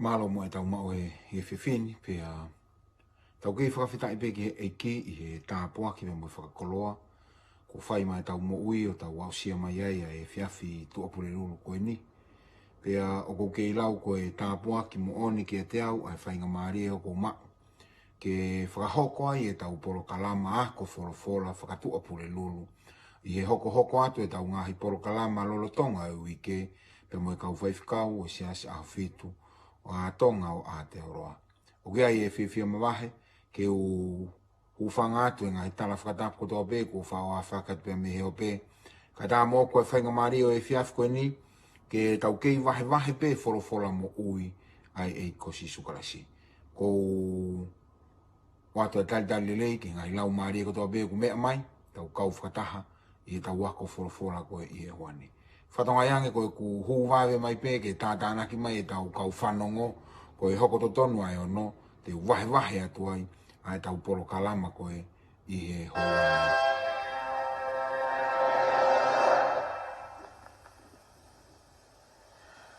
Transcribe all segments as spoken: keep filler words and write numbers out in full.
Mālō mo ʻetau maʻu he, he efiafi ni, pea tau kei fakafetaʻi pē ki he ʻEiki ʻi he tāpuaki pea mo e fakakoloa kuo fai maʻa ʻetau moʻui ʻo tau aʻusia mai ai ʻa e efiafi Tuʻapulelulu ko eni. Pea ʻoku ou kei lau ko e tāpuaki moʻoni kiate au ʻa e faingamālie ʻoku ou maʻu ke fakahoko ai ʻetau polokalama ako folofola fakatuʻapulelulu ʻi he hokohoko atu ʻetau ngaahi polokalama lolotonga e uike, pea mo e kau faifekau ʻo e Siasi ʻAhofitu ʻo Tonga ʻo Aotearoa. ʻOku ʻi ai e fiefia mavahe ke u hūfanga atu he ngaahi tala fakatapu kotoa pē kuo faʻa fakatu pē mei he ope. Kae ʻatā moʻoku e faingamālie ʻo e efiafi ko eni ke tau kei vahevahe pē folofola moʻui ʻa e ʻEiki ko Sīsū Kalaisi. ʻOku ou ʻoatu e talitali lelei ki he ngaahi laumālie kotoa pē ʻoku meʻa mai, tau kau fakataha ʻi heʻetau ako folofola ko ē ʻi he ʻaho ni. Fakatokangaʻi ange ko ʻeku hū vave mai pē ke tātānaki mai ʻetau kau fanongo, ko e hoko totonu ʻa e ono, te u vahevahe atu ai ʻa ʻetau polokalama ko ē ʻi he houa ni.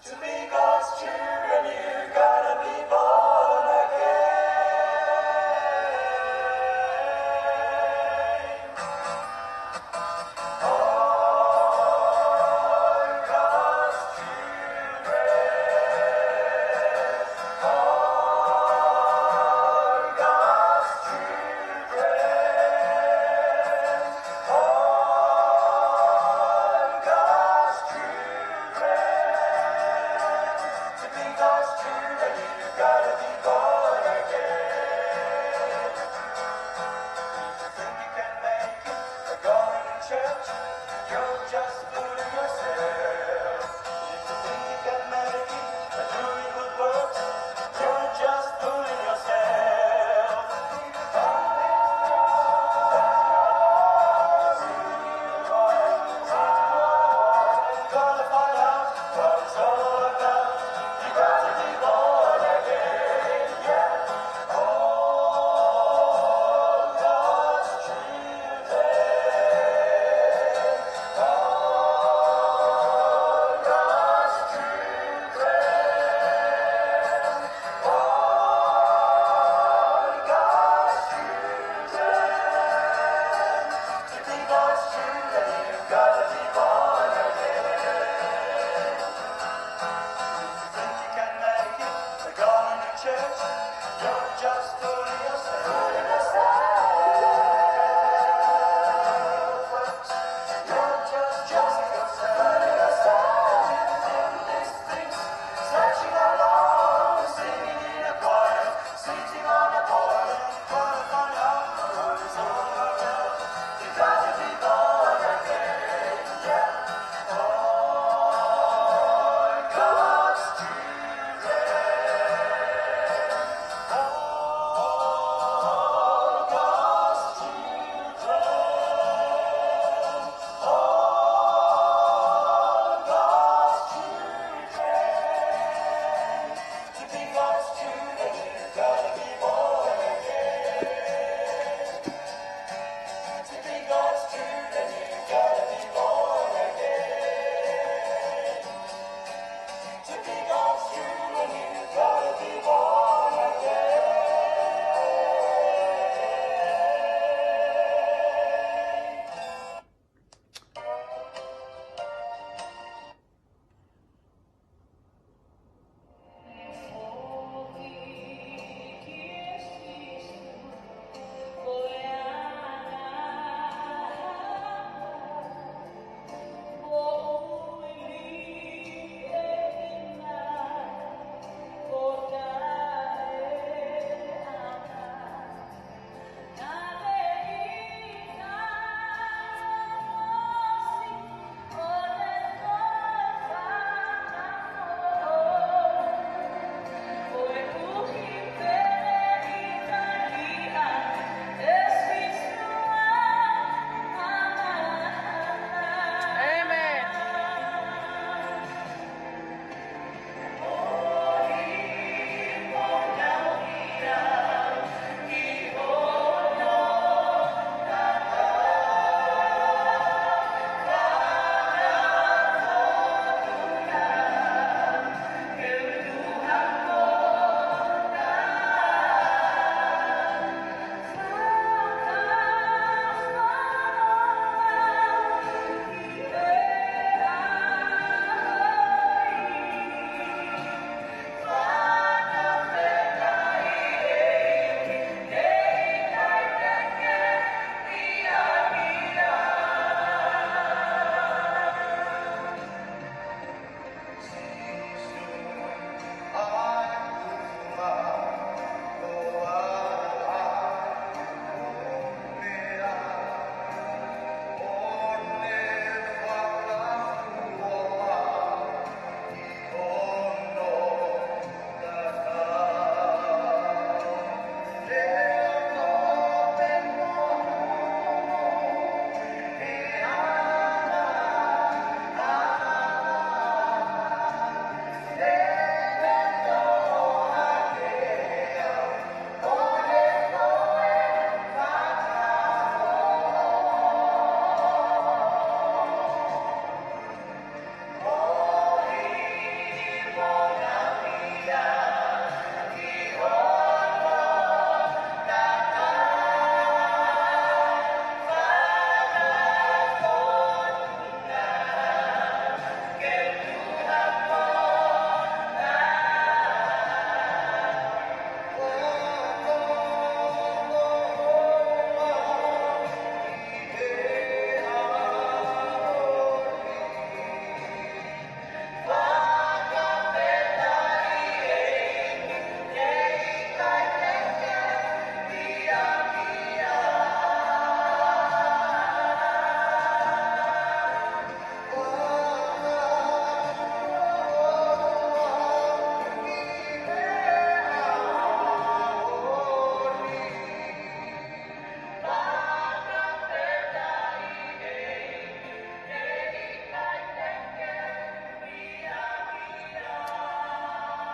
To be God's children, you gotta be born again. Are God's children. Are God's children.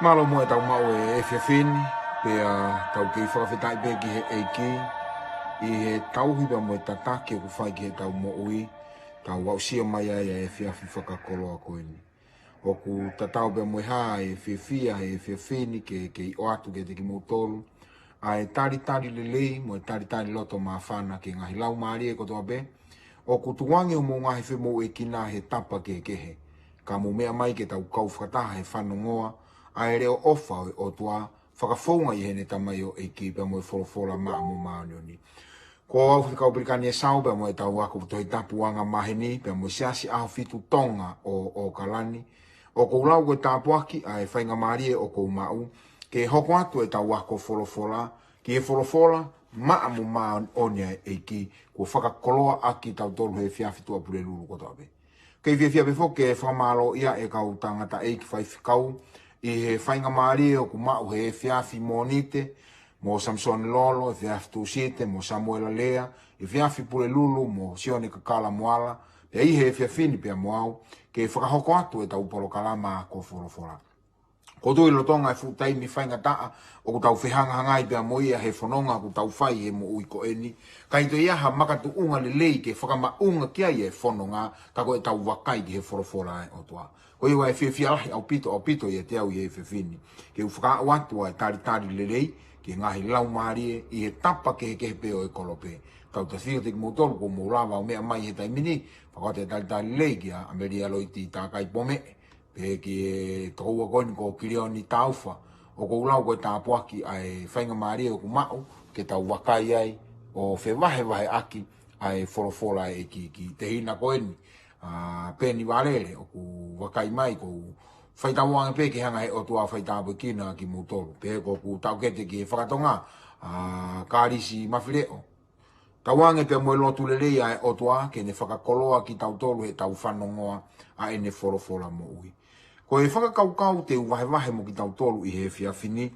Mālō muʻa ʻetau maʻu e efiafi ni, pea tau kei fakafetaʻi pē ki he ʻEiki, ʻi he tauhi pea mo e tataki ʻoku fai ki heʻetau moʻui, tau aʻusia mai ai ʻa e efiafi fakakoloa ko eni. ʻOku tatau pea mo e hā e fiefia he efiafi ni ke, ke ʻoatu kiate kimoutolu ʻa e talitali lelei mo e talitali loto māfana ki he ngaahi laumālie kotoa pē ʻoku tukuange hoʻomou ngaahi femoʻuekina he tapa kehekehe, ka mou meʻa mai ke tau kau fakataha he fanongoa ʻa e leʻo ʻofa ʻo e ʻOtua, fakafounga ʻi heʻene tamaioʻeiki pea mo e folofola maʻa mo māʻoniʻoni. Ko au Fekau Pelikani ʻEsau pea mo ʻetau ako Tohi Tapu anga maheni pea mo e Siasi ʻAhofitu Tonga ʻo ʻAokalani, ʻoku ou lau ko e tāpuaki ʻa e faingamālie ʻoku ou maʻu ke hoko atu ʻetau ako folofola ki he folofola maʻa mo māʻoniʻoni ʻa e ʻEiki kuo fakakoloa ʻaki kitautolu he efiafi Tuʻapulelulu kotoa pē. Kei fiefia pē foki ke fakamālōʻia e kau tangataʻeiki faifekau ʻi he faingamālie ʻoku maʻu he efiafi Mōnite mo Samisoni Lolo, efiafi Tūsite mo Samuela Lea, efiafi Pulelulu mo Sione Kakala Moala, pea ʻi he efiafi ni pea mo au, ke fakahoko atu ʻetau polokalama ako folofola. Ko e tui lolotonga e fuʻu taimi faingataʻa ʻoku tau fehangahangai pea mo ia he fononga ʻoku tau fai he moʻui ko eni, ka ʻi he toe ʻi ai ha makatuʻunga lelei ke fakamaʻunga ki ai e fononga, ka ko ʻetau vakai ki he folofola ʻa e ʻOtua. Ko ia ʻoku ou fiefia lahi ʻaupito, ʻaupito ʻiate au ʻi he efiafi ni ke u fakaaʻu atu ʻa e talitali lelei ki he ngaahi laumālie ʻi he tapa kehekehe pē ʻo e kolope. Tau tafio kiate kimoutolu kuo mou lava ʻo meʻa mai he taimi ni, fakahoko e talitali lelei kia ʻAmelia Loiti Takai Pomeʻe, pehē ki he tokoua ko eni ko Kilioni Taufa, ʻoku ou lau ko e tāpuaki ʻa e faingamālie ʻoku maʻu ke tau vakai ai ʻo fevahevaheʻaki ʻa e folofola ʻa e ʻEiki ki he tehina ko eni, ʻa Peni Valele, ʻoku vakai mai ʻoku ou fai tauange pē ke hanga he ʻOtua ʻo fai tāpuekina kimoutolu. Pehē ko ʻeku taʻokete ki he fakatonga, ʻa Kalisi Mafileʻo. Tauange pea mo e lotu lelei ʻa e ʻOtua ke ne fakakoloa kitautolu heʻetau fanongoa ʻa ʻene folofola moʻui. Ko e fakakaukau te u vahevahe mo kitautolu ʻi he efiafi ni,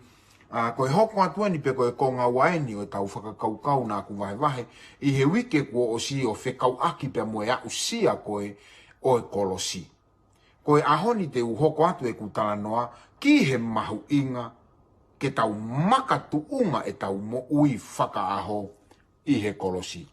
ʻa, ko e hoko atu eni pe ko e konga ua eni ʻo ʻetau fakakaukau naʻa ku vahevahe ʻi he uike kuo ʻosi ʻo fekauʻaki pea mo e aʻusia ko ē ʻo e kolosi. Ko e ʻaho ni te u hoko atu ʻeku talanoa ki he mahuʻinga ke tau makatuʻunga ʻetau moʻui fakaʻaho ʻi he kolosi.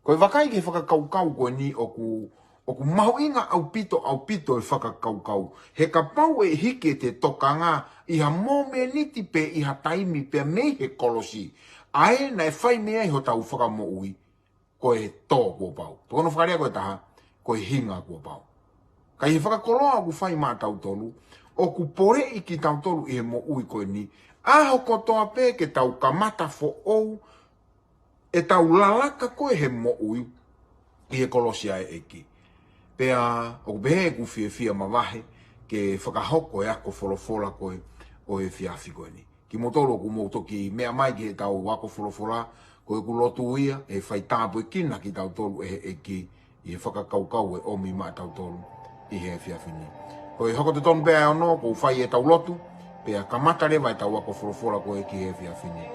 Ko e vakai ki he fakakaukau ko eni ʻoku, ʻoku mahuʻinga ʻaupito, ʻaupito e fakakaukau. He kapau ʻe hiki ʻete tokanga ʻi ha momeniti pe ʻi ha taimi pea mei he kolosi, ʻa ē naʻe fai mei ai hotau fakamoʻui, ko e tō kuo pau. Pe ko hono fakalea ko e taha, ko e hinga kuo pau. Ka ʻi he fakakoloa ʻoku fai maʻatautolu, ʻoku poleʻi kitautolu ʻi he moʻui ko eni, ʻaho kotoa pē ke tau kamata foʻou ʻetau lalaka ko ē he moʻui ʻi he kolosi ʻa e ʻEiki. Pea ʻoku pehē ʻeku fiefia mavahe ke fakahoko e ako folofola ko ē ʻo e efiafi ko eni. Kimoutolu ʻoku mou toki meʻa mai ki heʻetau ako folofola, ko ʻeku lotu ia ʻe fai tāpuekina kitautolu ʻe he ʻEiki ʻi he fakakaukau ʻe ʻomi maʻatautolu ʻi he efiafi ni. Ko e hoko totonu pē ʻa e ono, ʻoku ou fai ʻetau lotu, pea kamata leva ʻetau ako folofola ko ē ki he efiafi ni.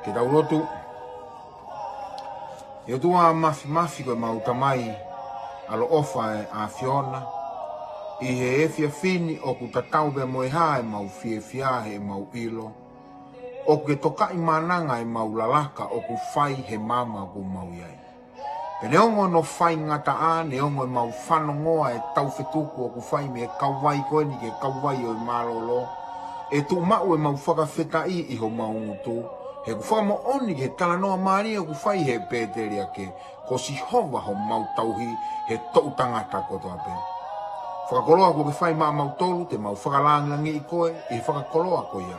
Ke tau lotu. ʻE ʻOtua Māfimafi, ko ʻemau Tamai ʻaloʻofa ʻa e ʻAfiona, ʻi he efiafi ni ʻoku tatau pē mo e hā ʻemau fiefia heʻemau ʻilo, ʻoku ke tokaʻi mānanga ʻemau lalaka ʻoku fai he maama ʻoku mau ʻi ai. Pea neongo hono faingataʻa, neongo ʻemau fanongoa e taufetuku ʻoku fai mei he kauvai ko eni ki he kauvai ʻo e mālōlō, ʻe tuʻu maʻu ʻemau fakafetaʻi ʻi homau ngutu, he ʻoku fakamoʻoni ki he talanoa mālie ʻoku fai he pēteliake, ko Sihova homau tauhi he toʻu tangata kotoa pē. Fakakoloa kuo ke fai maʻamautolu, te mau fakalāngilangiʻi koe ʻi he fakakoloa ko ia.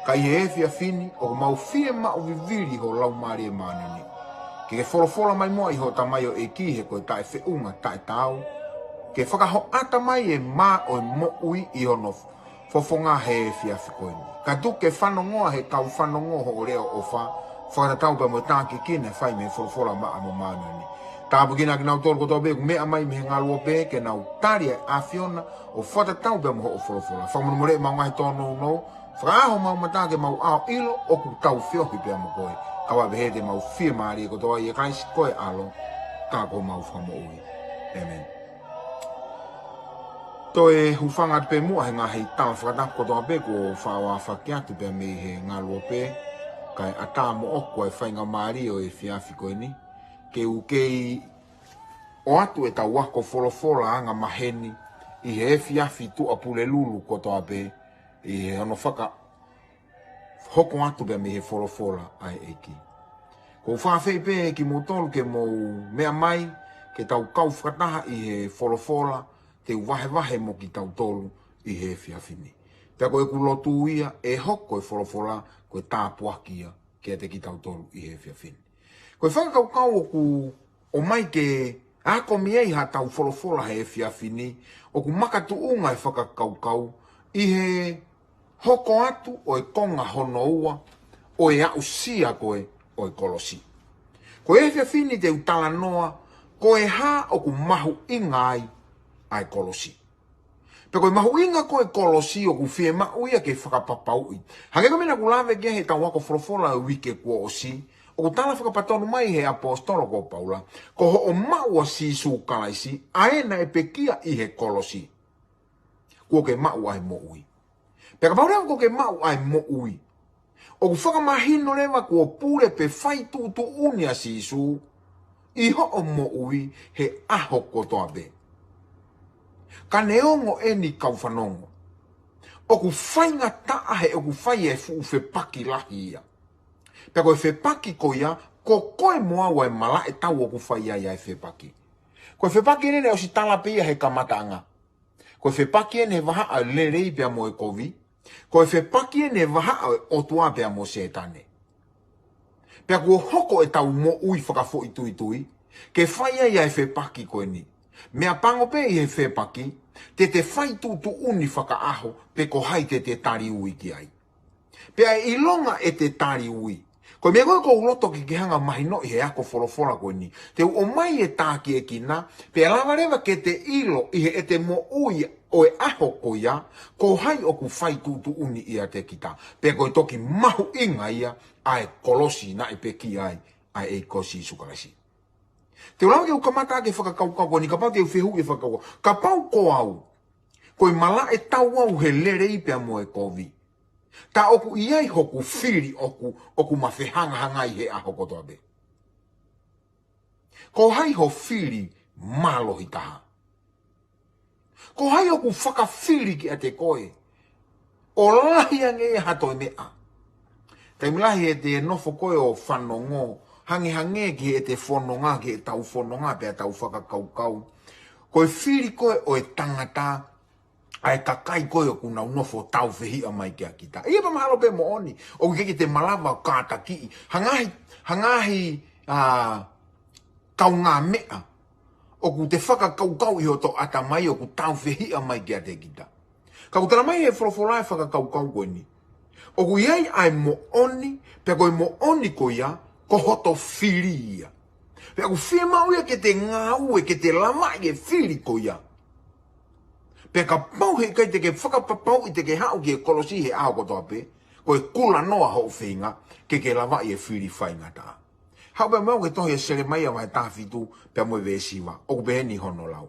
Ka ʻi he efiafi ni, ʻoku mau fiemaʻu vivili ho Laumālie Māʻoniʻoni ke ke folofola mai muʻa ʻi hoʻo tamaioʻeiki, he ko e taʻefeʻunga taʻetaau, ke fakahoʻata mai e mā ʻo e moʻui ʻi hono fofonga he efiafi ko eni. Kae tuku ke fanongoa he kau fanongo hoʻo leʻo ʻofa, fakatatau pea mo e tākiekina ʻe fai mei he folofola maʻa mo māʻoniʻoni. Tāpuekina kinautolu kotoa pē ʻoku meʻa mai mei he ngaluope, ke nau tali ʻa e ʻAfiona ʻo fakatatau pea mo hoʻo folofola. Fakamolemoleʻi ʻemau ngaahi tōnounou, fakaʻā homau mata ke mau ʻilo ʻoku tau feohi pea mo koe. Kae pehē te mau fiemālie kotoa ʻia Kalaisi ko e ʻAlo, ka ko homau Fakamoʻui. ʻĒmeni. Toe hūfanga atu pē muʻa he ngaahi tala fakatapu kotoa pē kuo faʻa aofaki atu pea mei he ngaluope, kae ʻatā moʻoku ʻa e faingamālie ʻo e efiafi ko eni ke u kei ʻoatu ʻetau ako folofola angamaheni ʻi he efiafi Tuʻapulelulu kotoa pē, ʻi he hono fakahoko atu pea mei he folofola ʻa e ʻEiki. ʻOku ou fakaafeʻi pē kimoutolu ke mou meʻa mai, ke tau kau fakataha ʻi he folofola te u vahevahe mo kitautolu ʻi he efiafi ni. Pea ko ʻeku lotu ia, ʻe hoko e folofola ko e tāpuaki ia kiate kitautolu ʻi he efiafi ni. Ko e fakakaukau ʻoku ʻomai ke ako mei ai haʻatau folofola he efiafi ni, ʻoku makatuʻunga e fakakaukau ʻi he hoko atu ʻo e konga hono ua ʻo e aʻusia ko ē ʻo e kolosi. Ko e efiafi ni te u talanoa ko e hā ʻoku mahuʻinga ai ʻa e kolosi. Pea ko e mahuʻinga ko ē kolosi ʻoku fiemaʻu ia ke fakapapauʻi. Hangē ko e meʻa naʻa ku lave ki ai heʻetau ako folofola ʻo e uike kuo ʻosi, ʻoku tala fakapatonu mai he ʻaposetolo ko Paula, ko hoʻo maʻu ʻa Sīsū Kalaisi, ʻa ē naʻe pekia ʻi he kolosi, kuo ke maʻu ʻa e moʻui. Pea kapau leva kuo ke maʻu ʻa e moʻui, ʻoku fakamahino leva kuo pule pe fai tuʻutuʻuni ʻa Sīsū ʻi hoʻo moʻui he ʻaho kotoa pē. Ka neongo eni kau fanongo, ʻoku faingataʻa he ʻoku fai e fuʻu fepaki lahi ia. Pea ko e fepaki ko ia, ko koe mo au ʻa e malaʻe tau ʻoku fai ai ʻa e fepaki. Ko e fepaki eni naʻe ʻosi tala pē ia he kamataʻanga. Ko e fepaki eni he vahaʻa ʻo e lelei pea mo e kovi. Ko e fepaki eni he vahaʻa ʻo e ʻOtua pea mo Sētane. Pea kuo hoko ʻetau moʻui fakafoʻituitui ke fai ai ʻa e fepaki ko eni. Meʻapango pē ʻi he fepaki, te te fai tuʻutuʻuni fakaʻaho pe ko hai te te tali ui ki ai. Pea ʻe ʻilonga ʻete tali ui. Ko e meʻa ko ē ʻoku ou loto ke ke hanga mahinoʻi he ako folofola ko eni. Te u ʻomai e tākiekina, pea lava leva ke te ʻilo ʻi heʻete moʻui ʻo e ʻaho ko ia, ko hai ʻoku fai tuʻutuʻuni ʻiate kita. Pea ko e toki mahuʻinga ia ʻa e kolosi naʻe pekia ai ʻa e ʻEiki ko Sīsū Kalaisi. Te u lava ke u kamata ke fakakaukau ko eni, kapau te u fehuʻi e fakakaukau. Kapau ko au, ko e malaʻe tau au he lelei pea mo e kovi. Tā ʻoku ʻi ai hoku fili ʻoku, ʻoku ma fehangahangai he ʻaho kotoa pē. Ko hai ho fili mālohi taha? Ko hai ʻoku fakafili kiate koe ʻo lahi ange ia ha toe meʻa? Taimi lahi ʻete nofo ko ē ʻo fanongo, hangehangē ki heʻete fononga, ki heʻetau fononga pea tau fakakaukau, ko e fili ko ē ʻo e tangata, ʻa e kakai ko ē ʻoku nau nofo tāufehiʻa mai kia kita. ʻIa, pea mahalo pē moʻoni ʻoku ʻikai ke te malava ʻo kātakiʻi ha ngaahi, ha ngaahi, ā, kaungāmeʻa ʻoku te fakakaukau ʻi hoto ʻatamai ʻoku tāufehiʻa mai kiate kita. Ka ʻoku tala mai he folofola e fakakaukau ko eni. ʻOku ʻi ai ʻa e moʻoni, pea ko e moʻoni ko ia, ko hoto fili ia. Pea ʻoku fiemaʻu ia ke te ngāue, ke te lavaʻi e fili ko ia. Pea kapau heʻikai te ke fakapapauʻi te ke haʻu ki he kolosi he ʻaho kotoa pē, Ko e kulanoa hoʻo feinga ke ke lavaʻi e fili faingataʻa. Haʻu pē mo au ki he tohi ʻa Selemaia vahe taha fitu pea mo e veesi hiva. ʻOku pehē ni hono lau.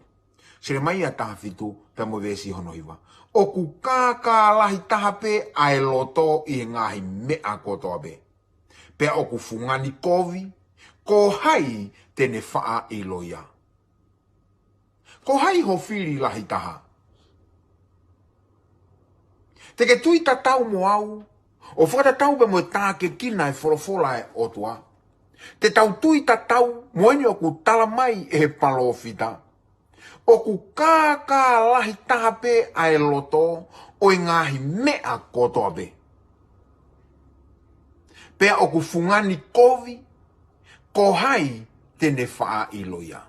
Selemaia taha fitu pea mo e veesi hono hiva. ʻOku kākā lahi taha pē ʻa e loto ʻi he ngaahi meʻa kotoa pē. Pea ʻoku fungani kovi, ko hai te ne faʻa ʻilo ia? Ko hai ho fili lahi taha? Te ke tui tatau mo au, ʻo fakatatau pē mo e tākiekina e folofola ʻa e ʻOtua. Te tau tui tatau mo eni ʻoku tala mai ʻe he palōfita. ʻOku kākā lahi taha pē ʻa e loto ʻo e ngaahi meʻa kotoa pē. Pea ʻoku fungani kovi, ko hai te ne faʻa ʻilo ia?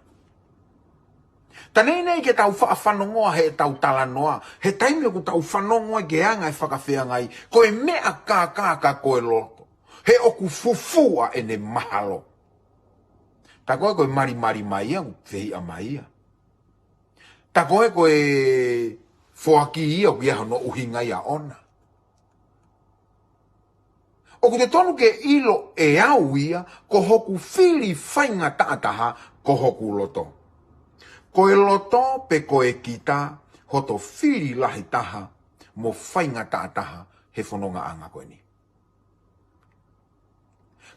Taimi ʻe niʻihi ke tau faʻa fanongoa heʻetau talanoa, he taimi ʻoku tau fanongoa ki he anga e fakafeangai, ko e meʻa kākā ka ko e loto. He ʻoku fufū ʻa ʻene mahalo. Tā ko ē ko e malimali mai ia, ʻoku fehiʻa mai ia. Tā ko ē ko e foaki ia, ʻoku ʻi ai hono ʻuhinga ia ʻona. ʻOku totonu ke ʻilo ʻe au ia, ko hoku fili faingataʻa taha, ko hoku loto. Ko e loto pe ko e kita, hoto fili lahi taha, mo faingataʻa taha, he fonongaʻanga ko eni.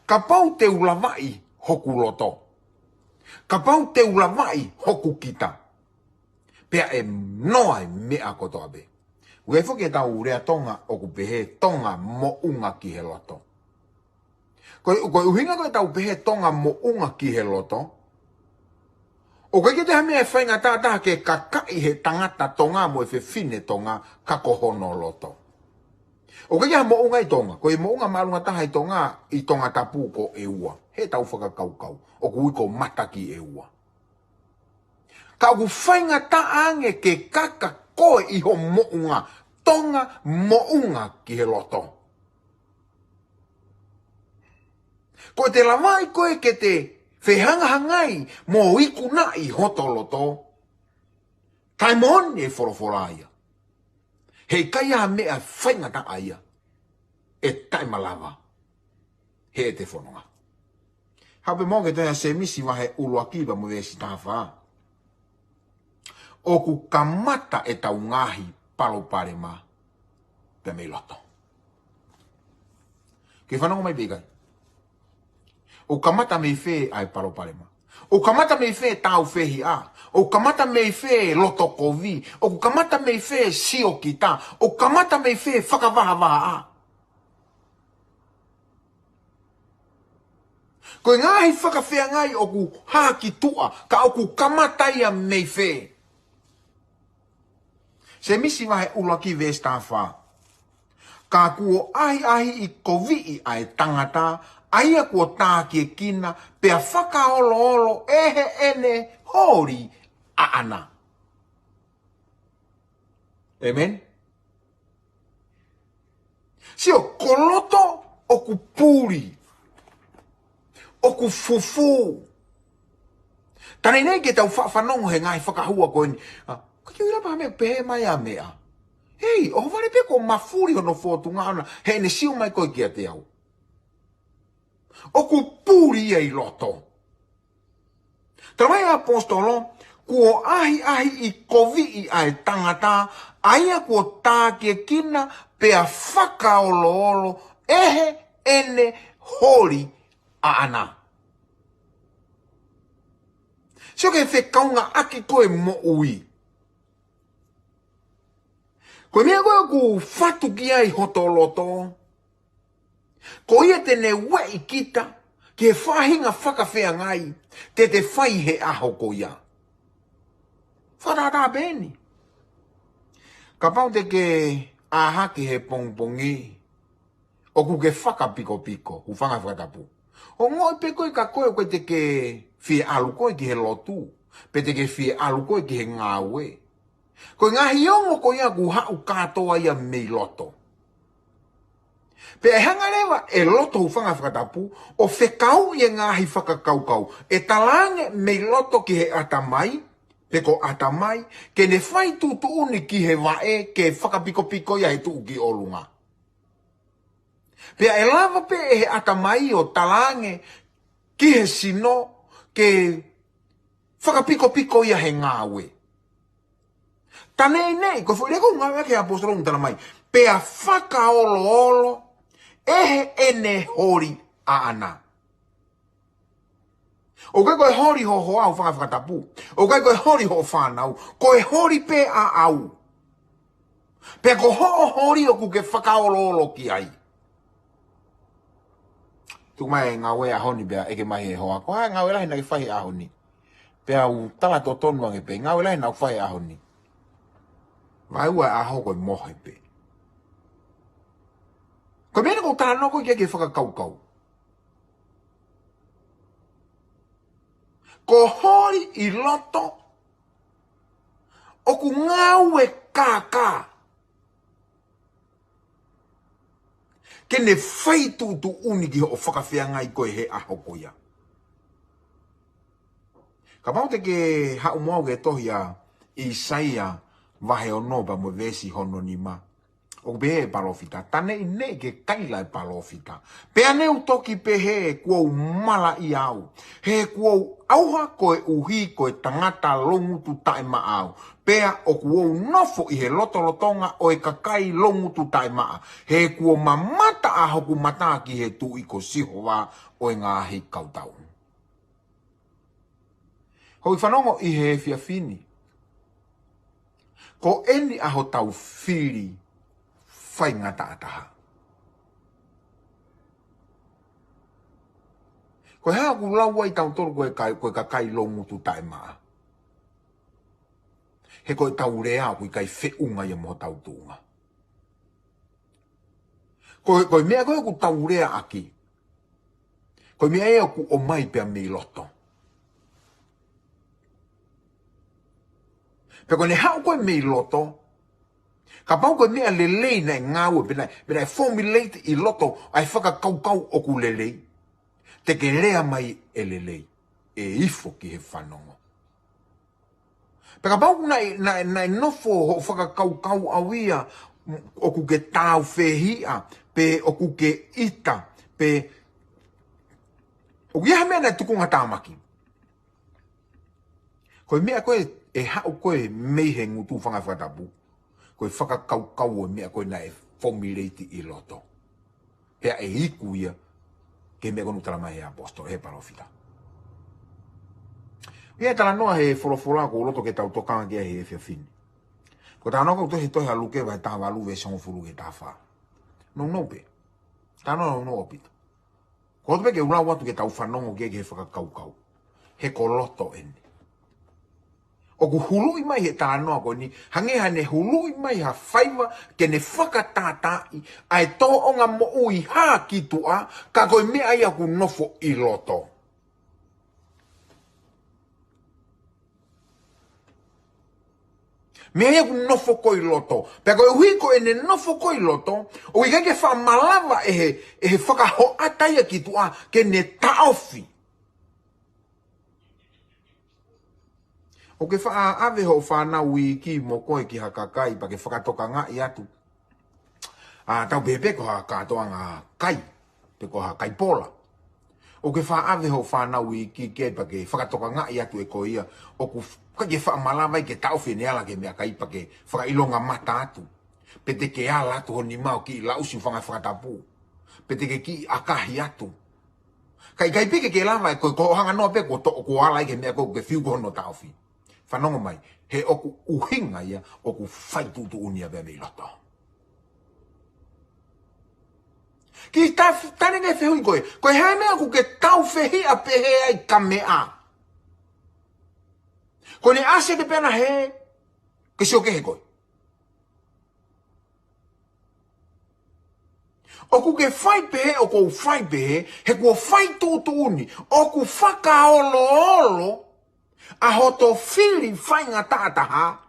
Kapau te u lavaʻi hoku loto. Kapau te u lavaʻi hoku kita. Pea ʻe noa e meʻa kotoa pē. ʻOku ʻi ai foki ʻetau lea Tonga ʻoku pehē Tonga moʻunga ki he loto. Ko e, ko e ʻuhinga ko ʻetau pehē Tonga moʻunga ki he loto. ʻOku ʻikai ke toe ʻi ai ha meʻa ʻe faingataʻa taha ke kakaʻi he tangata Tonga mo e fefine Tonga ka ko hono loto. ʻOku ʻikai ke ʻi ai ha moʻunga ʻi Tonga. Ko e moʻunga māʻolunga taha ʻi Tonga, ʻi Tongatapu ko ʻEua. Heʻetau fakakaukau. ʻOku ui ko Matakiʻeua. Ka ʻoku faingataʻa ange ke kaka koe ʻi ho moʻunga, Tonga moʻunga ki he loto. Ko ʻete lavaʻi koe ke te fehangahangai mo ikunaʻi hoto loto. Taimi ʻe niʻihi e folofola ia. Heʻikai ha meʻa faingataʻa ia. ʻE taʻemalava. Heʻete fononga. Haʻu pē mo au ki he tohi ʻa Sēmisi vahe ʻuluaki pea mo e veesi taha fā. ʻOku kamata ʻetau ngaahi palopalema pē mei loto. Ke fanongo mai pē ʻikai. ʻOku kamata mei fē ʻa e palopalema? ʻOku kamata mei fē tāufehiʻa? ʻOku kamata mei fē loto kovi? ʻOku kamata mei fē siokita? ʻOku kamata mei fē fakavahavahaʻa? Ko e ngaahi fakafeangai ʻoku hā ki tuʻa, ka ʻoku kamata ia mei fē? Sēmisi vahe ʻuluaki veesi taha fā. Ka kuo ʻahiʻahiʻi koviʻi ʻa e tangata, ʻa ia kuo tākiekina, pea fakaoloolo ʻe heʻene holi ʻaʻana. ʻĒmeni. Sio, ko loto ʻoku puli. ʻOku fufū. Taimi ʻe niʻihi ke tau faʻa fanongo he ngaahi fakahua ko eni. ʻA, ko e kiu lapa me pehē mai ʻa meʻa. Hei, ʻohovale pē ko mafuli hono fotunga ʻona, heʻene sio mai ko ē kiate au. ʻOku puli ia ʻi loto. Talamai ʻe he ʻaposetolo, kuo ʻahiʻahiʻi koviʻi ʻa e tangata, ʻa ia kuo tākiekina pea fakaoloolo ʻe heʻene holi ʻaʻana. Sio ki he fekaungāʻaki ko e moʻui. Ko e meʻa ko ē ʻoku fatu ki ai hoto loto. Ko ia te ne ueʻi kita ki he faʻahinga fakafeangai te te fai he ʻaho ko ia. Fakatātā pē eni. Kapau te ke ʻā hake he pongipongi, ʻoku ke fakapikopiko, hūfanga he fakatapu. Ongoʻi pē koe ka koe ʻoku ʻikai te ke fie ʻalu koe ki he lotu, pe te ke fie ʻalu koe ki he ngāue. Ko e ngaahi ongo ko ia ʻoku haʻu kātoa ia mei loto. Pea ʻe hanga leva ʻe loto, hūfanga he fakatapu, ʻo fekauʻi e ngaahi fakakaukau. ʻE talaange mei loto ki he ʻatamai, pe ko ʻatamai, ke ne fai tuʻutuʻuni ki he vaʻe ke fakapikopiko ia he tuʻu ki ʻolunga. Pea ʻe lava pē ʻe he ʻatamai ʻo talaange ki he sino ke fakapikopiko ia he ngāue. Taʻe ʻikai, ko e foʻi lea ʻoku ngāueʻaki ʻe he ʻaposetolo ʻoku tala mai, pea fakaoloolo ʻe heʻene holi ʻaʻana. ʻOku ʻikai ko e holi hoʻo hoa, hūfanga he fakatapu. ʻOku ʻikai ko e holi hoʻo fānau. Ko e holi pē ʻaʻau. Pea ko hoʻo holi ʻoku ke fakaoloolo ki ai. Tuku mai e ngāue ʻaho ni pea ʻeke mai ʻe he hoa, ko e hā e ngāue lahi naʻa ke fai he ʻaho ni? Pea u tala totonu ange pē, ngāue lahi naʻa ku fai he ʻaho ni, vaeua e ʻaho ko e mohe pē. Ko e meʻa eni ʻoku ou talanoa ko ē ki ai ki he fakakaukau. Ko e holi ʻi loto ʻoku ngāue kākā ke ne fai tuʻutuʻuni ki hoʻo fakafeangai ko ē he ʻaho ko ia. Kapau te ke haʻu mo au ki he tohi ʻa ʻĪsaia vahe ono pea mo e veesi hono nima. ʻOku pehē ʻe he palōfita, taʻe ʻikai ke kaila e palōfita. Pea ne u toki pehē, kuo u malaʻia au. He kuo u ʻauha koeʻuhi ko e tangata loungutu taʻemaʻa au. Pea ʻoku ou nofo ʻi he lotolotonga ʻo e kakai loungutu taʻemaʻa. He kuo mamata ʻa hoku mata ki he Tuʻi ko Sihova ʻo e ngaahi kautau. Hoʻo fanongo ʻi he efiafi ni, ko eni ʻa hotau fili faingataʻa taha. Ko e hā ʻoku lau ai tautolu ko e kai, ko e kakai loungutu taʻemaʻa? He ko ʻetau lea ʻoku ʻikai feʻunga ia mo hotau tuʻunga. Ko, ko e meʻa ko ē ʻoku tau leaʻaki, ko e meʻa ia ʻoku ʻomai pea mei loto. Pea ko ʻene haʻu ko ē mei loto, kapau ko e meʻa lelei naʻe ngāue, pe naʻe, pe naʻe formulate ʻi loto ʻa e fakakaukau ʻoku lelei, te ke lea mai ʻe lelei, ʻe ifo ki he fanongo. Pea kapau naʻe, naʻe, naʻe nofo hoʻo fakakaukau ʻau ia, ʻoku ke tāufehiʻa, pe ʻoku ke ʻita, pe ʻoku ʻi ai ha meʻa naʻe tukunga tāmaki. Ko e meʻa ko ē ʻe haʻu ko ē mei he ngutu, hūfanga he fakatapu, ko e fakakaukau ʻo e meʻa ko ē naʻe formulate ʻi loto. Pea ʻe iku ia ki he meʻa ko ē ʻoku tala mai ʻe he ʻaposetolo, ʻe he palōfita. ʻI he talanoa he folofola ʻoku ou loto ke tau tokanga ki ai he efiafi ni. Ko e talanoa ko ē ʻoku tohi he tohi ʻa Luke vahe taha valu veesi hongofulu ki he taha fā. Nounou pē. Talanoa nounou ʻaupito. Ko e loto pē ke u lau atu ke tau fanongo ki ai ki he fakakaukau. He ko loto eni. ʻOku huluʻi mai he talanoa ko eni, hangē ha ne huluʻi mai ha faiva ke ne fakatātaaʻi ʻa e tōʻonga moʻui hā ki tuʻa, ka ko e meʻa ia ʻoku nofo ʻi loto. Meʻa ia ʻoku nofo ko ē ʻi loto. Pea koeʻuhi ko ʻene nofo ko ē ʻi loto, ʻoku ʻikai ke faʻamalava ʻe he, ʻe he fakahoʻata ia ki tuʻa ke ne taʻofi. ʻOku ke faʻa ʻave hoʻo fānau iiki mo koe ki ha kakai pea ke fakatokangaʻi atu, ʻa, tau pehē pē ko ha kātoanga kai, pe ko ha kai pola. ʻOku ke faʻa ʻave hoʻo fānau iiki ki ai pea ke fakatokangaʻi atu ʻe koe ia, ʻoku f-, ʻikai ke faʻamalava ia ke taʻofi ʻene ala ki he meʻakai pea ke fakaʻilonga mata atu. Pe te ke ala atu ho nima ʻo kiʻi laʻusi, hūfanga he fakatapu. Pe te ke kiʻi ʻakahi atu. Ka ʻikai pē ke ke lava ʻe koe, ko hoʻo hanga noa pē kuo to-, kuo ala ia ki he meʻa ko ē ʻoku ke fiu ko hono taʻofi. Fanongo mai, he ʻoku ʻuhinga ia ʻoku fai tuʻutuʻuni ia pea mei loto. Kiʻi taf-, talange fehuʻi ko ē, ko e hā e meʻa ʻoku ke tāufehiʻa pehē ai ka meʻa? Ko ʻene ʻasi ake pē ʻana hē, ke sio kehe koe. ʻOku ke fai pehē, ʻoku ou fai pehē, he kuo fai tuʻutuʻuni, ʻoku fakaoloolo ʻa hoto fili faingataʻa taha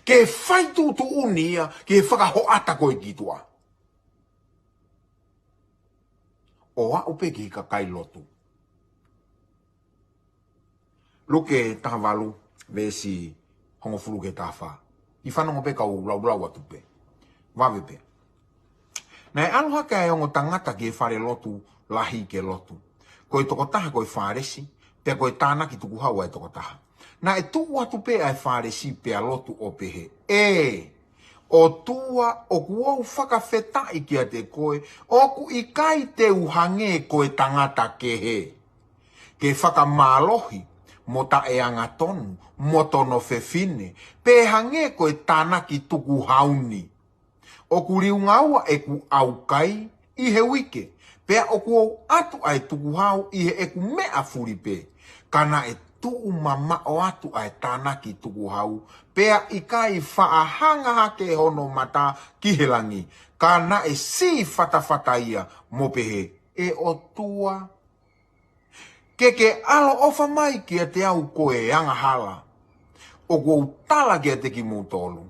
ke fai tuʻutuʻuni ia ki he fakahoʻata ko ē ki tuʻa. ʻO aʻu pē ki he kakai lotu. Luke taha valu, veesi hongofulu ki he taha fā. ʻI fanongo pē kau laulau atu pē. Vave pē. Naʻe ʻalu hake ʻa e ongo tangata ki he falelotu lahi ke lotu. Ko e tokotaha ko e Fālesi, pea ko e tānaki tukuhau ʻa e tokotaha. Naʻe tuʻu atu pē ʻa e Fālesi pea lotu ʻo pehē, ʻE ʻOtua, ʻoku ou fakafetaʻi kiate koe, ʻoku ʻikai te u hangē ko e tangata kehe, ke fakamālohi, mo taʻeangatonu, mo tono fefine, pe hangē ko e tānaki tukuhau ni. ʻOku liunga ua ʻeku ʻaukai ʻi he uike, pea ʻoku ou ʻatu ʻa e tukuhau ʻi heʻeku meʻa fuli pē. Ka naʻe tuʻu mamaʻo atu ʻa e tānaki tukuhau, pea ʻikai faʻa hanga hake hono mata ki he langi, ka naʻe sī fatafata ia mo pehē, ʻE ʻOtua, ke ke ʻaloʻofa mai kiate au ko e angahala. ʻOku ou tala kiate kimoutolu,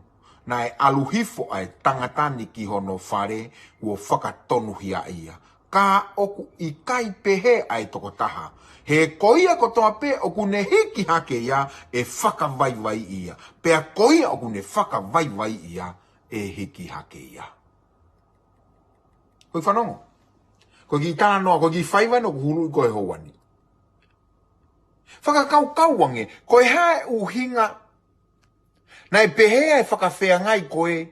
naʻe ʻalu hifo ʻa e tangata ni ki hono fale kuo fakatonuhiaʻi ia. Ka ʻoku ʻikai pehē ʻa e tokotaha, he ko ia kotoa pē ʻoku ne hiki hake ia ʻe fakavaivaiʻi ia, pea ko ia ʻoku ne fakavaivaiʻi ia ʻe hiki hake ia. Ko e fanongo. Ko e kiʻi talanoa, ko e kiʻi faiva eni ʻoku huluʻi ko e houa ni. Fakakaukau ange, ko e hā e ʻuhinga naʻe pehē ʻa e fakafeangai ko ē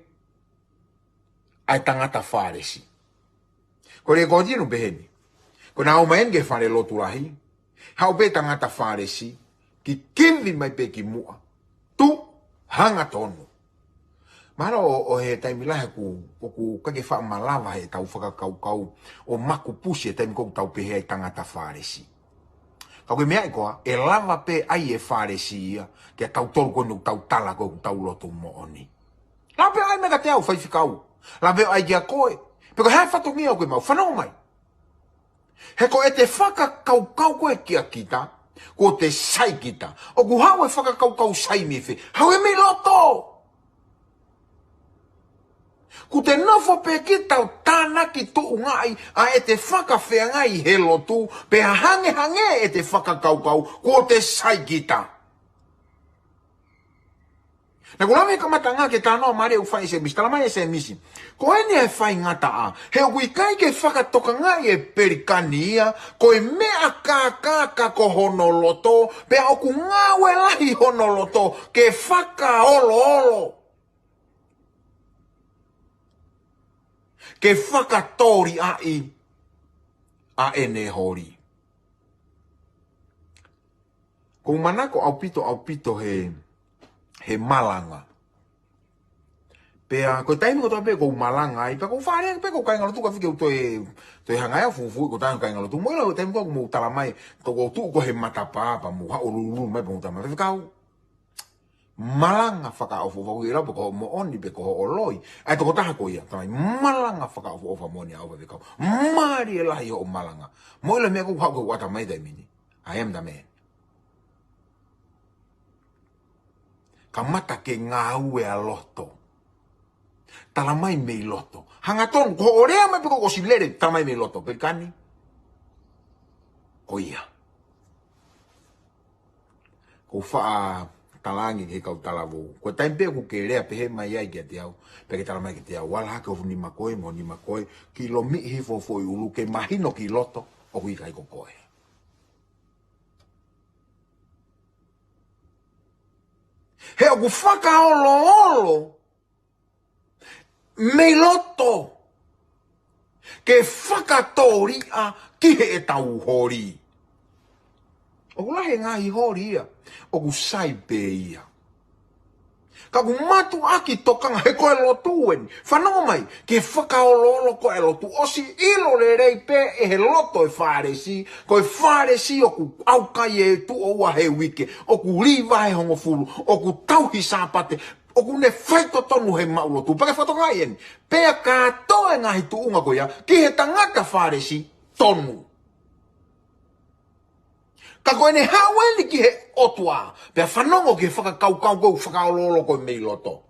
ʻa e tangata Fālesi. Ko e lēkooti ʻoku pehē ni. Ko ʻena ō mai eni ki he falelotu lahi, haʻu pē tangata Fālesi, kikivi mai pē ki muʻa. Tuʻu, hangatonu. Mahalo ʻo, ʻo he taimi lahi ʻoku, ʻoku ʻikai ke faʻa malava heʻetau fakakaukau ʻo makupusi he taimi ʻoku tau pehē ai tangata Fālesi. Ka ko e meʻa ia ko ē, ʻe lava pē ʻai ʻe Fālesi ia, kiate kitautolu ko eni ʻoku tau tala ko ē ʻoku tau lotu moʻoni. Lava pē ʻai mai kiate au faifekau. Lava pē ʻai kia koe. Pe ko e hā e fatongia ʻoku ke maʻu, fanongo mai. He ko ʻete fakakaukau ko ē kia kita, kuo te sai kita. ʻOku haʻu e fakakaukau sai mei fē? Haʻu ia mei loto. Kuo te nofo pē kita ʻo tānaki tuʻungaʻi ʻa ʻete fakafeangai he lotu, pea hangehangē ʻete fakakaukau, kuo te sai kita. Naʻa ku lave he kamataʻanga ki he talanoa mālie ʻoku fai ʻe Sēmisi, talamai ʻe Sēmisi, ko eni e faingataʻa, he ʻoku ʻikai ke fakatokangaʻi ʻe Pelikani ia, ko e meʻa kākā ka ko hono loto, pea ʻoku ngāue lahi hono loto, ke fakaoloolo, ke fakatōliʻaʻi ʻa ʻene holi. ʻOku ou manako ʻaupito, ʻaupito he, he malanga. Pea, ko e taimi kotoa pē ʻoku ou malanga ai, pea ʻoku ou fālea pē ʻoku ou kāingalotu ka fike u toe, toe hanga ʻo fufuuʻi ko e taimi kāingalotu. Mou ʻilo ko e taimi ko ē ʻoku mou talamai, ʻoku ou tuʻu ko ē he matapā, pea mou haʻu ʻo lulululu mai, pea mou talamai, Faifekau, malanga fakaʻofoʻofa, ʻoku ʻikai ʻilo pe ko hoʻo moʻoni pe ko hoʻo loi. ʻA e tokotaha ko ia, talamai, malanga fakaʻofoʻofa moʻoni ʻaupito Faifekau. Mālie lahi hoʻo malanga. Mou ʻilo e meʻa ʻoku haʻu ki hoku ʻatamai he taimi ni. I am the man. Kamata ke ngāue ʻa loto. Talamai mei loto. Hangatonu, ko hoʻo lea mai pe ko hoʻo ʻosi lele, talamai mei loto. Pelikani, ko ia. ʻOku ou faʻa talaange ki he kau talavou, ko e taimi pē ʻoku ke lea pehē mai ai kiate au, pea ke talamai kiate au, ala hake ho nima ko ē mo ho nima ko ē, ke lomiʻi hifo ho foʻi ʻulu, ke mahino ki loto ʻoku ʻikai ko koe. He ʻoku fakaoloolo mei loto ke fakatōliʻa ki heʻetau holi. ʻOku lahi e ngaahi holi ia ʻoku sai pē ia. Ka ʻoku mātuʻaki tokanga, he ko e lotu eni. Fanongo mai, ke fakaoloolo ko e lotu, ʻosi ʻilo lelei pē ʻe he loto e Fālesi, ko e Fālesi ʻoku ʻaukai ʻe tuʻo ua he uike, ʻoku liva he hongofulu, ʻoku tauhi Sāpate, ʻoku ne faitotonu he maʻu lotu. Pea ke fakatokangaʻi eni, pea kātoa e ngaahi tuʻunga ko ia, ki he tangata Fālesi, tonu. Ka ko ʻene haʻu eni ki he ʻOtua, pea fanongo ki he fakakaukau ko ē ʻoku fakaoloolo ko ē mei loto.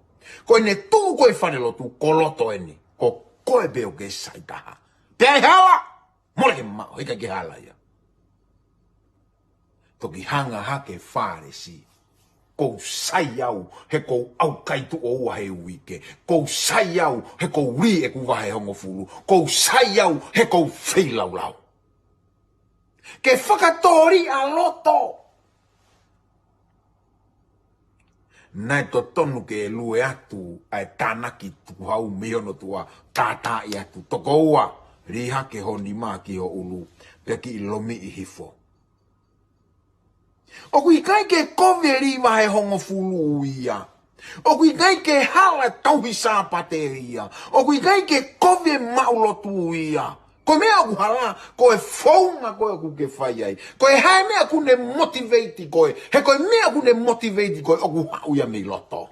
Ko ʻene tuʻu ko ē he falelotu, ko loto eni, ko koe pē ʻoku ke sai taha. Pea ʻe hala, mole ke maʻu, heʻikai ke hala ia. Toki hanga hake Fālesi. Kou sai au he kou ʻaukai tuʻo ua he uike. Kou sai au he kou lī ʻeku vahe hongofulu. Kou sai au he kou feilaulau. Ke fakatōliʻa loto. Naʻe totonu ke lue atu ʻa e tānaki tukuhau mei hono tuʻa, tātaaʻi atu. Toko ua, lī hake ho nima ki ho ʻulu, pea kiʻi lomiʻi hifo. ʻOku ʻikai ke kovi e lī vahe hongofulu ia. ʻOku ʻikai ke hala e tauhi Sāpate ia. ʻOku ʻikai ke kovi e maʻu lotu ia. Ko e meʻa ʻoku hala, ko e founga ko ē ʻoku ke fai ai. Ko e hā e meʻa ʻoku ne motivate koe. He ko e meʻa ʻoku ne motivate koe ʻoku haʻu ia mei loto.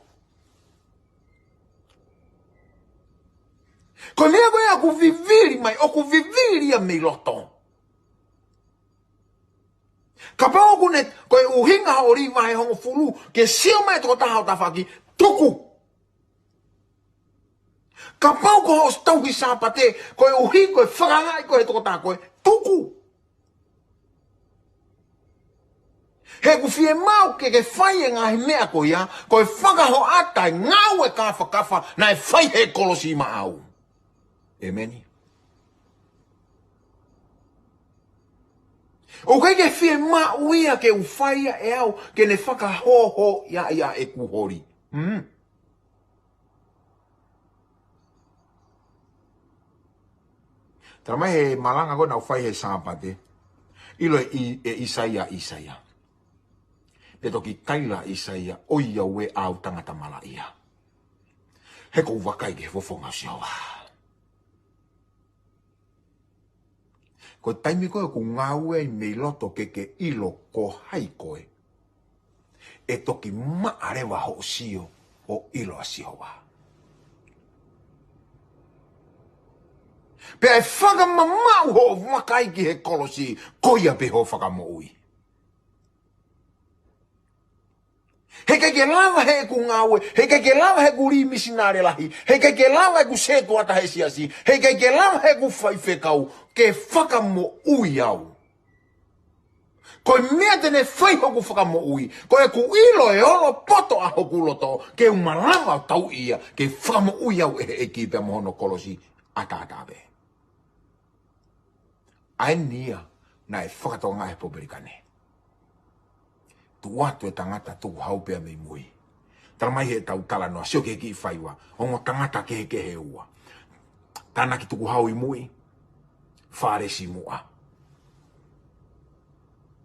Ko e meʻa ko ē ʻoku vivili mai, ʻoku vivili ia mei loto. Kapau ʻoku ne, ko e ʻuhinga hoʻo lī vahe hongofulu, ke sio mai e tokotaha ho tafaʻaki, tuku. Kapau ko hoʻo tauhi Sāpate, ko e ʻuhi, ko e fakaangaʻi ko ē he tokotaha ko ē, tuku. He ʻoku fiemaʻu ke ke fai e ngaahi meʻa ko ia, ko e fakahoʻata e ngāue kāfakafa naʻe fai he kolosi maʻau. ʻEmeni. ʻOku ʻikai ke fiemaʻu ia ke u fai ia ʻe au, ke ne fakahōhōʻia ia ʻeku holi. Hmm. Tala mai he malanga ko ē naʻa ku fai he Sāpate. ʻIlo ʻe ʻi-, ʻe ʻĪsaia, ʻĪsaia. Pea toki kaila ʻa ʻĪsaia, ʻoiauē au tangata malaʻia. He kou vakai ki he fofonga ʻo Sihova. Ko e taimi ko ē ʻoku ngāue ai mei loto ke ke ʻilo ko hai koe, ʻe toki maʻa leva hoʻo sio ʻo ʻilo ʻa Sihova. Pea ʻe fakamamaʻu hoʻo vakai ki he kolosi, ko ia pē hoʻo fakamoʻui. He ʻikai ke lava heʻeku ngāue, he ʻikai ke lava heʻeku lī misinale lahi, he ʻikai ke lava heʻeku sētuata he siasi, he ʻikai ke lava heʻeku faifekau, ke fakamoʻui au. Ko e meʻa te ne fai hoku fakamoʻui, ko ʻeku ʻilo e olopoto ʻa hoku loto, ke u malava ʻo tauʻi ia, ke fakamoʻui au ʻe he ʻEiki pea mo hono kolosi ʻataʻatā pē. ʻA eni ia naʻe fakatokangaʻi he Popelikane. Tuʻu atu e tangata tukuhau pea mei mui. Tala mai heʻetau talanoa, sio ki he kiʻi faiva, ongo tangata kehekehe ʻe ua. Tānaki tukuhau ʻi mui, Fālesi ʻi muʻa.